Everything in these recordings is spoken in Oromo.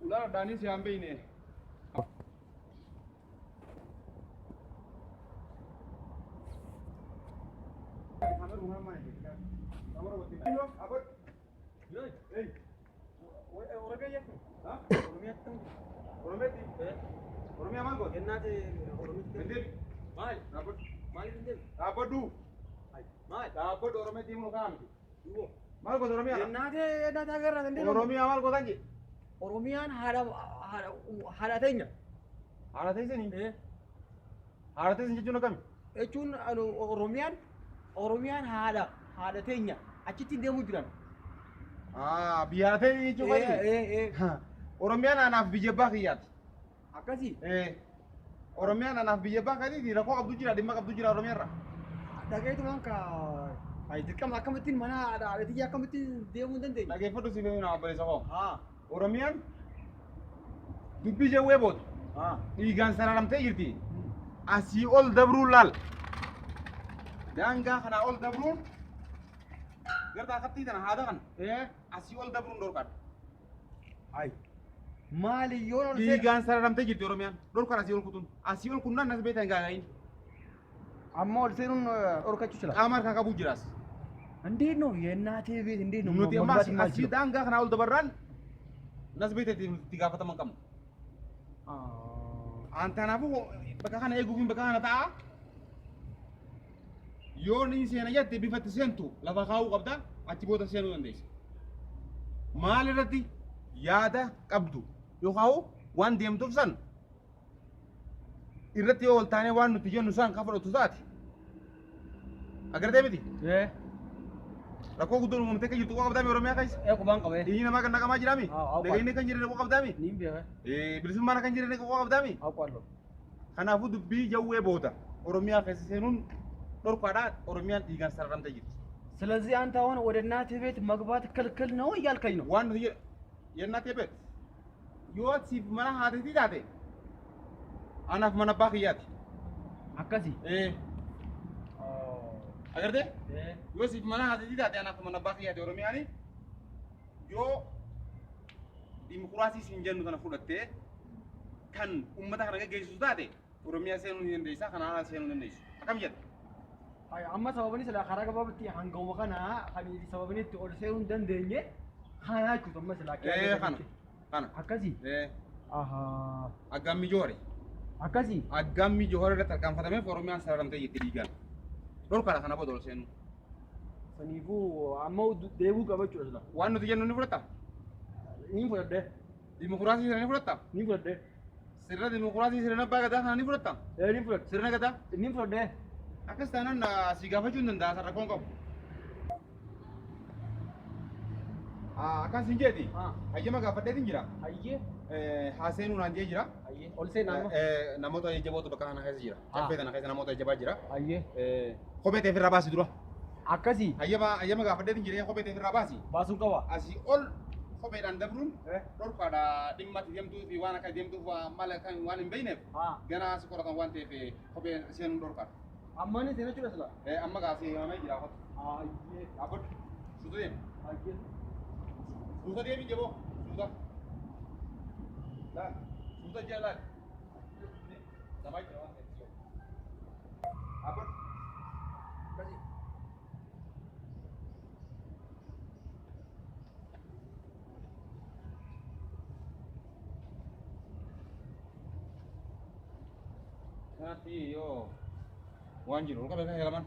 Ulaan addaanii si haan beeyne. Oromiyaa maal goote? Maal? Dhaabbadhu. Maal hin deemu? Dhaabbadhu. Maal? Dhaabbadhu Oromiyaa deemuu kana miti. Maal goote Oromiyaa? Yennaatee yennaatee agarraa hin deemu. Oromiyaa maal gootan jee? Oromiyaan haadha haadha haadha teenya. Haadha teessanii? Haadha teessan jechuun akkami? Jechuun Oromiyaan Oromiyaan haadha haadha teenya achitti hin deemuu jiran. Biyya haadha teessanii jechuun kami? Oromiyaan anaaf biyya abbaa kiyyaati. Akkasii. Oromiyaan anaaf biyya abbaa kiyyaati rakkoo qabdu jira dhimma qabdu jira Oromiyaarra. Dhagayeetumaan ka dirqama akkamittiin mana haadha haadha tiyya akkamittiin deemuu hin dandeenye. Dhageeffadhu si fe'uu nama obboleessa koo. Haa. Oromiyaan dubbii jawwee booda Haa. dhiigaan sararamtee jirti. Asii ol dabruun laal. Daangaa kanaa ol dabruun gartaa kattii tana haada kana asii ol dabruun dhorkaadha. Ayi. Maali yoo ol seen Dhiigaan sararamtee jirti Oromiyaan. Dhorkaan asii ol kutuun. Asii ol kunnaan nas beektan gaaga'iin. Amma ol seenuun dhorkachuu jira. Qaama harkaa qabuu jiraas. እንዴት ነው የእናቴ ቤት እንዴት ነው Nuti amma መግባት asii የማልችለው? daangaa kanaa ol dabarraan nas beektan itti gaafataman qabna. An kanaafuu bakka kana eeguuf bakka kana ta'a. Yoo ni seena jette bifa itti seentu lafa kaa'uu qabda achi booda seenuu dandeessa. Maal irratti yaada qabdu yookaan waan deemtuuf san irratti yoo ol taanee waan nuti jennu san kan fudhatu taate. Agartee miti? Rakkoo guddoon uumamtee kan jirtu quba qabdaami Oromiyaa keessa? Qubaan qabee. Dhiigni namaa kan naqamaa jiraami? Haa, Nageenyi kan jirre quba qabdaami? Niin beeka. Bilisummaan kan jirre quba qabdaami? Awqaallo. Kanaafuu dubbii jawwee booda Oromiyaa keessa seenuun dhorkaadha. Oromiyaan dhiigaan sararamtee jirti. ስለዚህ አንተ አሁን ወደ እናትህ ቤት መግባት ክልክል ነው እያልከኝ ነው? Waan nuti jedhu የእናቴ ቤት yoo siif mana haatiitii taate anaaf mana abbaa kiyyaati. Akkasii. Agartee? Yoo siif mana haatiitii taate anaaf mana abbaa kiyyaati Oromiyaani yoo dimokiraasii siin jennu kana fudhattee kan uummata kana gaggeessisu taate Oromiyaa seenuu ni dandeessa kanaan ala seenuu ni dandeessu. Akkam jetta? Ay, amma sababni silaa karaa gabaabatti hangawuma kana kan sababni itti ol seenuu hin dandeenye kanaa jechuudha amma silaa. Kana. Kana. Akkasii. Ahaa. Aggaammi Joore. Akkasii. Aggaammi Joore irratti tarkaanfatameef Oromiyaan sararamtee jirti dhiigaan. Dhorkaadha kana booda ol seenuu. Saniifuu amma deebuu qaba jechuudha silaa. Waan nuti jennu ni fudhatta? Niin fudhadhee. Dimokiraasii sirna ni fudhatta? Niin fudhadhee. Sirna dimokiraasii sirna abbaa gadaa kana ni fudhatta? Niin fudhadhe. Sirna gadaa? Niin fudhadhee. Akkas taanaan si gaafachuu hin danda'a rakkoon qabu. Akkas hin jeeti. Hayyama gaafadheetiin jira. Hayyee. Haaseenuu naan jee jira. Hayyee. Ol seenaa amma. Namoota jajjabootu bakka kana keessa jira. Caffee kana keessa namoota jajjabaa jira. Hayyee. Kophee ta'e ofirraa baasi dura. Akkasii. Hayyama hayyama gaafadheetiin jira kophee ta'e ofirraa baasi. Baasuun qaba. Asii ol kopheedhaan dabruun dhorkaadha dhimma ati deemtuu fi waan akka deemtuuf maal akka waan hin beekneef ganaa si qoratan waan ta'eef kophee seenuun dhorkaadha. Amma ni seena jechuudha silaa. Amma gaasii himamee jira qofa. Hayyee. Dhaabbadhu. Suuta deemi. Hayyee. Suuta deemi jaboo. Suuta. Laal. Suuta jala laal. Namaa jira waan ta'eef. Dhaabbadhu. Akkasii. Kanatti yoo waan jiru ol qabee kan heeraman.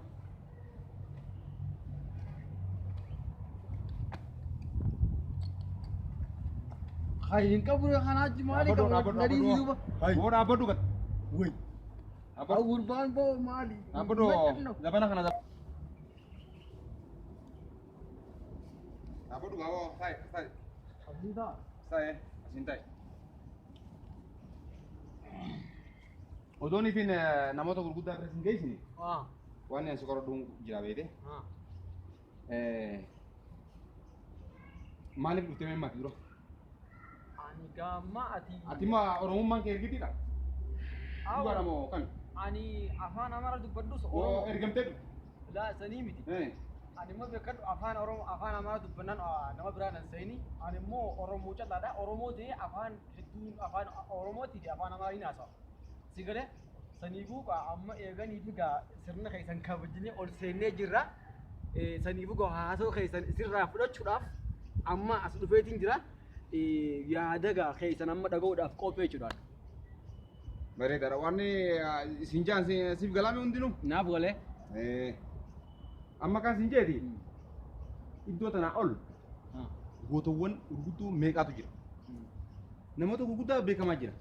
Hay hin qabu kanaa achi maali Dhaabbadhu qabu? dhaabbadhu Nadii duuba. dhaabbadhu. Boo dhaabbadhu gad. Way. Dhaabbadhu. Gurbaan boo maali? Dhaabbadhu zabana kana. Dhaabbadhu gaawoo taa'e taa'e Abdii ta'a. taa'e asiin taa'e. Odoon ifin namoota gurguddaa irra sin geessine waan ani si qoradhuun jira beete. Maaliif dhuftee mee mati dura? Ani gaamma ati. Ati ma Oromummaan kee ergitiidha? Dhugaadha moo kami? Ani afaan Amaaraa dubbadhus Moo Oromoo. ergamtee dhufte? Laa sanii miti. Ani immoo beekadhu afaan Oromoo afaan Amaaraa dubbannaan nama biraan hin seeni. Ani immoo Oromoo callaadha. Oromoo ta'ee afaan hedduun afaan Oromootii fi afaan Amaaraa ni haasa'a. Si galee saniifuu amma eeganii fi gaa sirna keessan kabajnee ol seennee jirra. Saniifuu gaa haasoo keessan isirraa fudhachuudhaaf amma as dhufeetiin jira. Yaada gaa keessan amma dhaga'uudhaaf qophee jechuudha. Bareedaadha. Waan isin jaan siif galaame hundinuu. Naaf galee. Amma kan isin jeeti iddoo tanaa ol gootawwan gurguddoo meeqaatu jira. Namoota gurguddaa beekamaa jira.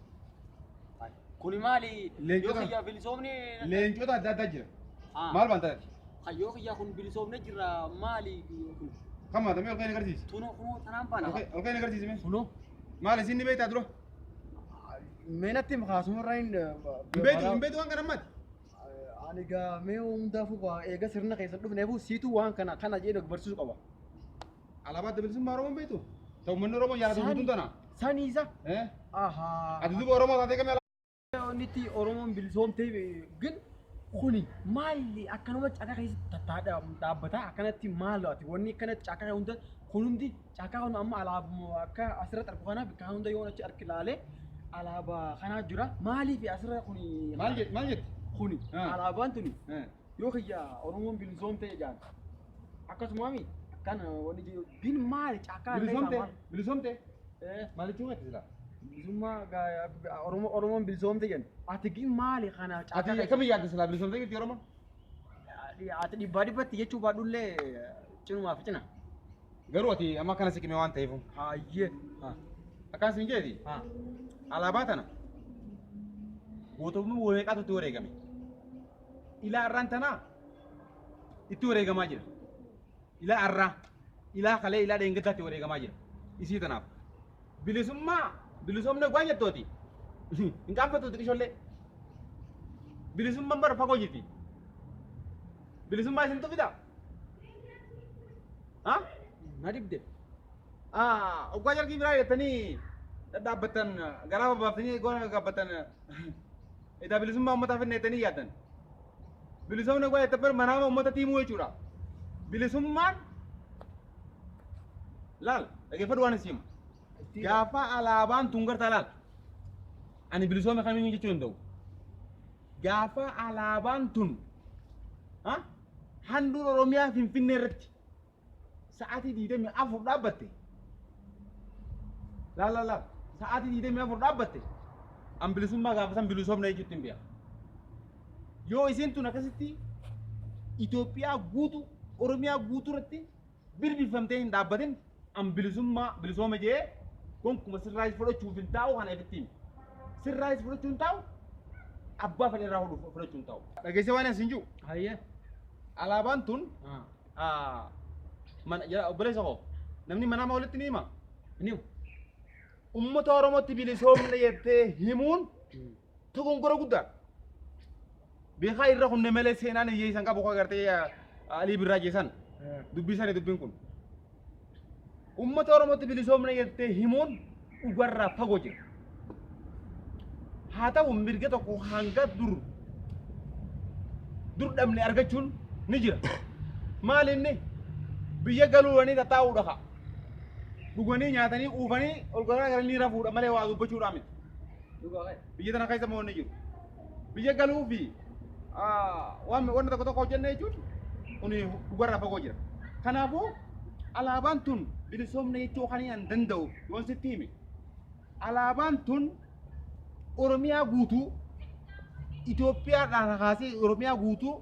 Kuni maali? Leencota. Yoo kiyyaa bilisoomni. Leencota adda addaa jira. Maal waan taate? Yoo kiyyaa kun bilisoomne jirra maali kun? Kan maatamee ol ka'ee agarsiisi. Tunoo kunoo tanaan baana. Ol ka'ee agarsiisi mee? Kunoo. Maal isin ni beektaa dura? Meenatti kaasumarraa hin. Hin beektu waan kana ammaati. Ani gaa mee hundaafuu waa eega sirna keessan dhufneefu siitu waan kana kana jedhee barsiisuu qaba. Alaabaa adda bilisummaa Oromoo hin beektu? Ta'u uummanni Oromoo jaalatu guutuun tana. Saniisa. Eh? Ahaa. Ati duuba Oromoo taatee kamii Inni Oromoon bilisoomtee gin kuni maali akkanuma caakaa keessatti tattaadha dhaabbataa akkanatti maal ati wanni akkanatti caakaa hunda kun hundi caakaa kun amma alaabuma akka asirratti argu kanaaf bakka hunda yoo achi arki ilaalee alaabaa kanaa jira maaliif asirra kuni Maal jette? Maal jette? Kuni alaabaan tuni Eh. yoo kiyya Oromoon bilisoomtee jedhan akkasumaami akkana wanni jiru gin maali caakaa Bilisoomte? Bilisoomte? Eh. Maal jechuun keeti silaa? Bilisummaa Oromoo Oromoon bilisoomte jedhan ati gin maali kana caakaa Ati akkamii yaadde silaa bilisoomte jirti Oromoon? Ati dhibbaa dhibbatti jechuu baadhullee cinumaaf cina. Garuu ati amma akkana siqime waan ta'eef. Hayyee. Akkaan isin jeeti alaabaa tana gootonni meeqaatu itti wareegame. Ilaa arraan tanaa itti wareegamaa jira. Ilaa arraa, ilaa kalee, ilaa dheengaddaa itti wareegamaa jira. Isii tanaaf. Bilisummaa bilisoomne waan jettooti. Hin qaanfattu xiqqishollee. Bilisummaan bara fagoo jirti. Bilisummaa isintu fida. Ha? Na dhibde. Oggaa jalqii biraa jettanii dhadhaabbattan garaa babaaftanii goona gaabbattan edaa bilisummaa uummataa fidne jettanii yaaddan. Bilisoomni oggaa jettan bara manaama uummata tiimuu jechuudha. Bilisummaan laal dhaggeeffadhu waan isin himu. Gaafa alaabaan tun gartaa laal. Ani bilisoome kamiyyuu jechuu hin danda'u. Gaafa alaabaan tun handhuura Oromiyaa Finfinnee irratti sa'aatii 24 dhaabbatte. Laal laal laal sa'aatii 24 dhaabbatte. An bilisummaa gaafa san bilisoomna jechuutti hin beeka. Yoo isin tun akkasitti Itoophiyaa guutuu Oromiyaa guutuu irratti birbifamtee hin dhaabbatin an bilisummaa bilisoome jee gonkuma sirraayis fudhachuuf hin taa'u kana ifitti himi. Sirraayis fudhachuu hin taa'u abbaa fedhe irraa fudhachuu hin taa'u. Dhageessee waan isin jiru Hayyee. Alaabaan tun mana obboleessa koo namni manaa walitti ni hima. Ni himu. Uummata Oromootti bilisoomne jettee himuun dogongora guddaadha. Beekaa irra kunne malee seenaan hiyyeessan qabu koo agartee Alii Birraa jeessan dubbii sani dubbiin kun. Uummata Oromootti bilisoomne jettee himuun dhugarraa fagoo jira. Haa ta'u mirga tokko hanga dur dur dhabne argachuun ni jira. Maal inni biyya galuudhanii tattaa'uudha ka'a. Dhuganii nyaatanii quufanii ol galanii rafuudha malee waa dubbachuudhaa miti. Biyya tana keessa moo inni jiru. Biyya galuu fi waan wanta tokko tokko hojjenne jechuun kun dhugarraa fagoo jira. Kanaafuu alaabaan tun bilisoomna jechuu kan hin danda'u yoon sitti hime. Alaabaan tun Oromiyaa guutuu Itoophiyaadhaan kaasee Oromiyaa guutuu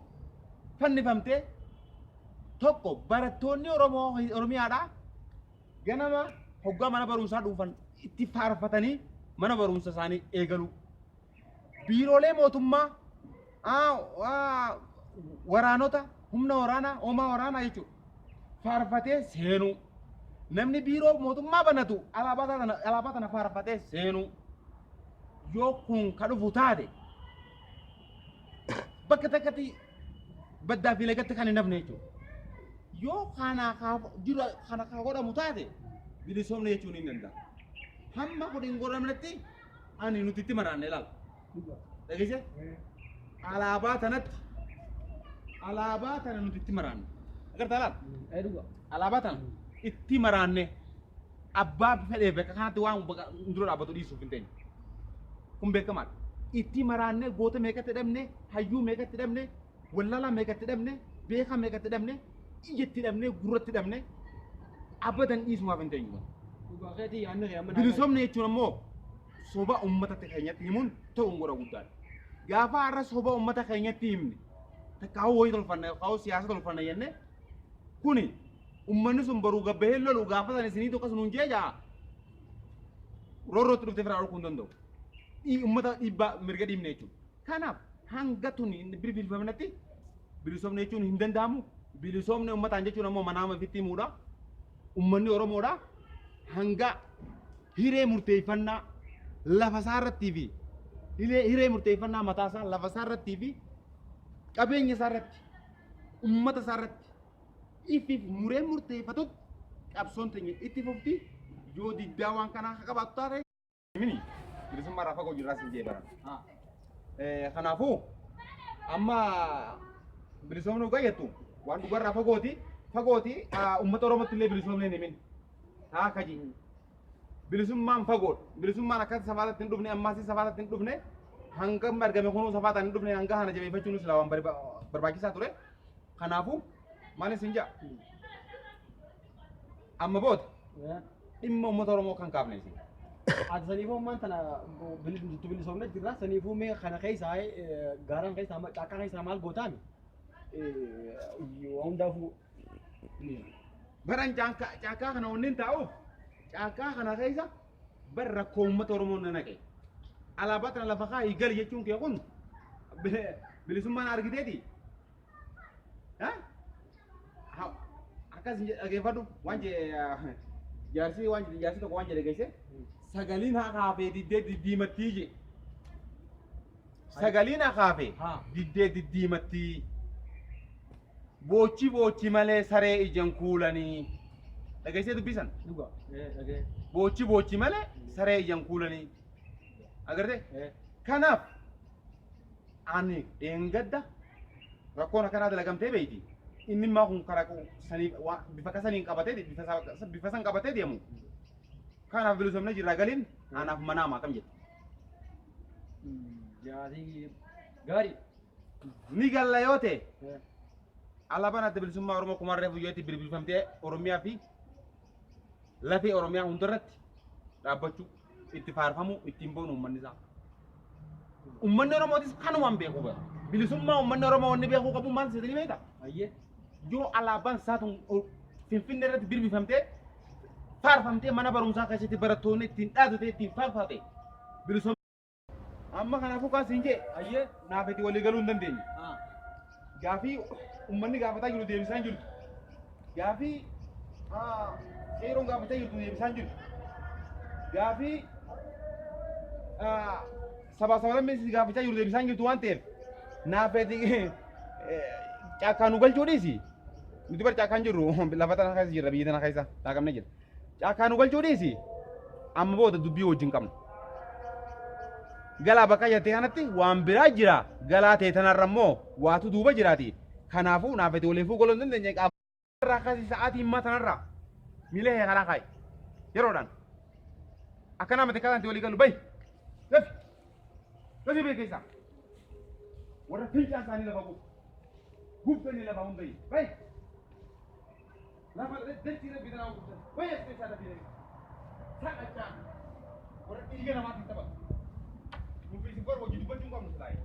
fannifamtee tokko barattoonni Oromoo Oromiyaadhaa ganama hoggaa mana barumsaa dhuufan itti faarfatanii mana barumsa isaanii eegaluu. Biiroolee mootummaa waraanota humna waraanaa hoomaa waraanaa jechuudha. Faarfatee seenuu. Namni biiroo mootummaa banatu alaabaa tana faarfatee seenuu. Yoo kun ka dhufu taate bakka takkatti baddaa fi lagatti kan hin hafne jechuudha. Yoo kana ka jiru kana ka godhamu taate bilisoomne jechuun hin danda'amu. Hamma kun hin godhamnetti ani nuti itti maraanne ilaala. Dhageesse? Alaabaa tanatti alaabaa tana nuti itti maraanne. Agartaa laal? Ee dhuga. Alaabaa tana itti maraanne abbaa fedhee bakka kanatti waan dura dhaabbatu dhiisuuf hin teenye. Kun beekamaadha. Itti maraanne goota meeqatti dhabne, hayyuu meeqatti dhabne, wallaalaa meeqatti dhabne, beekaa meeqatti dhabne, ijatti dhabne, gurratti dhabne abadan dhiisumaaf hin teenyu. Dhugaa keetii yaadni kee amma. Bilisoomne jechuun ammoo soba uummata keenyatti himuun ta'uun godha guddaadha. Gaafa har'a soba uummata keenyatti himne takka wayii tolfanna yookaan siyaasa tolfanna jenne kuni uummanni sun boruu gabbahee lolu gaafa sana isinii tokko sunuun jee jaa roorrootti dhuftee firaa dhorkuu hin danda'u. Uummata dhiibbaa mirga dhiibne jechuudha. Kanaaf hanga tuni birbirfamnetti bilisoomne jechuun hin danda'amu. Bilisoomne uummataan jechuun ammoo manaama ofitti himuudha. Uummanni Oromoodha. Hanga hiree murteeffannaa lafa isaa irrattii fi hiree murteeffannaa mataa isaa lafa isaa irrattii fi qabeenya isaa irratti uummata isaa irratti ifiif muree murteeffatutti qabsoon teenya itti fufti yoo diddaa waan kanaa akka qabaattu taate. Mini bilisummaa irraa fagoo jirraa siin jee baran. Kanaafuu amma bilisoomni dhugaa jettu waan dhugarraa fagooti fagooti uummata Oromootti illee bilisoomni hin himin. Haa kaji. Bilisummaan fagoodha. Bilisummaan akka safaatatti hin dhufne ammaas safaatatti hin dhufne hanga argame kunuu safaataan hin dhufne hanga kana jabeeffachuun silaa waan barbaachisaa ture. Kanaafuu maal isin jaa? Amma booda dhimma uummata Oromoo kan kaafne isin. Ati saniifuu ammaan tana bilisoomne jirra. Saniifuu mee kana keessaa gaaraan keessaa caakkaa keessaa maal gootaami? Waa hundaafuu. Baran caakkaa kana wanneen taa'uuf caakkaa kana keessa bar rakkoo uummata Oromoo na naqe. Alaabaa tana lafa kaayii gali jechuun kee kun bilisummaan argiteeti. Akkas dhageeffadhu waan jaarsi waan jaarsi tokko waan jedhe geesse sagaliin hakaafee diddee diddiimattii je. Sagaliin hakaafee diddee diddiimattii. Boochi boochi malee saree ijaan kuulanii. Dhageessee dubbisan? Dhuga. Boochi boochi malee saree ijaan kuulanii. Agartee? Kanaaf ani dheengadda rakkoon akkanaa dalagamtee beeyti. Inni immoo kun karaa sanii bifa kasaniin qabatee bifa san qabatee deemu. Kanaaf bilisoomne jirra galiin anaaf manaa akkam jette. Jaarii gaarii. Ni galla yoo ta'e alaabaan adda bilisummaa Oromoo kumarree fuyyootti bilbilfamtee Oromiyaa fi lafee Oromiyaa hundarratti dhaabbachuu itti faarfamuu ittiin boonu uummanni isaa. Uummanni Oromootis kanumaan beekuu qaba. Bilisummaa uummanni Oromoo wanni beekuu qabu maal seetanii beektaa? Ayyee. Yoo alaabaan isaa tun Finfinnee irratti birbifamtee faarfamtee mana barumsaa keessatti barattoonni ittiin dhaadate ittiin faarfate bilisummaa. Amma kanaafuu kaas hin jee Ayyee. naaf itti walii galuu hin dandeenye. Gaafii uummanni gaafataa jiru deebisaa hin jirtu. Gaafii qeeroon gaafataa jirtu deebisaa hin jirtu. Gaafii sabaa sablammiin gaafachaa jiru deebisaa hin jirtu waan ta'eef naaf itti caakkaa nu galchuu dhiisi. Nuti bar caakkaan jirru lafa tana keessa jirra biyya tana keessa daaqamne jira. Caakkaa nu galchuu dhiisi. Amma booda dubbii wajjin qabna. Galaa bakka jettee kanatti waan biraa jira. Galaa ta'e tanarra immoo waatu duuba jiraati. Kanaafuu naaf itti waliifuu galuu hin dandeenye qaama. Irraa akkasii sa'aatii himmaa tanarraa miila kee karaa kaa'i. Yeroodhaan. Akkanaa miti akkaataan itti walii galu bahi. Lafi. Lafi bee keessaa. Warra fincaan isaanii lafa gubu. Gubdanii lafa hundayi. Bahi. Lafa dachii rabbi tanaa gubdan. Bahi as keessaa dafii dafii. Saqachaa. Warra dhiiga namaatiin taphatu. Nuuf isin bar hojii dubbachuu hin qabnu silaayi.